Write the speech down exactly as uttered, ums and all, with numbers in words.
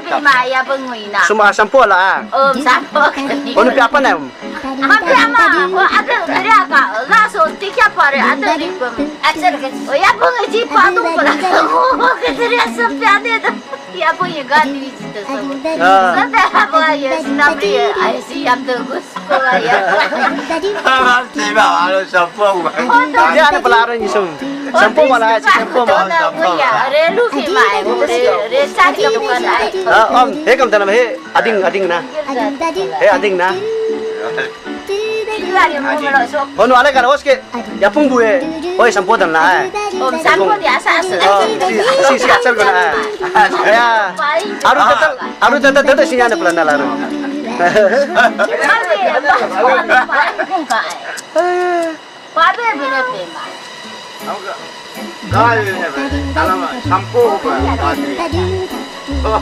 Maya bengui na. Suma sampo la. Om sampo. Onu pi apa na? Apa ama? Ko ada kerja ka. Laso tiga pare ada di pem. Oh ya bengui ji pa tu pala. Oh kerja sampai ada tu. Ya bengui gani ji tu. Ah. Sampai apa ya sinabri ya. Ai si yang tu gus. Tiba alo sampo. Dia ada pelaran ni sem. Sampo malah si sampo malah. Ah, om, he kam tanam he ading ading na. He ading na. Onu alai kan oske. Yapung bue. Oi sampo dan la. Om sampo di asa asa. Oh, si si si asal guna. Ya. Aru tetel aru tetel tetel sinya na pelana laru. Pabe bine pema. Sampo.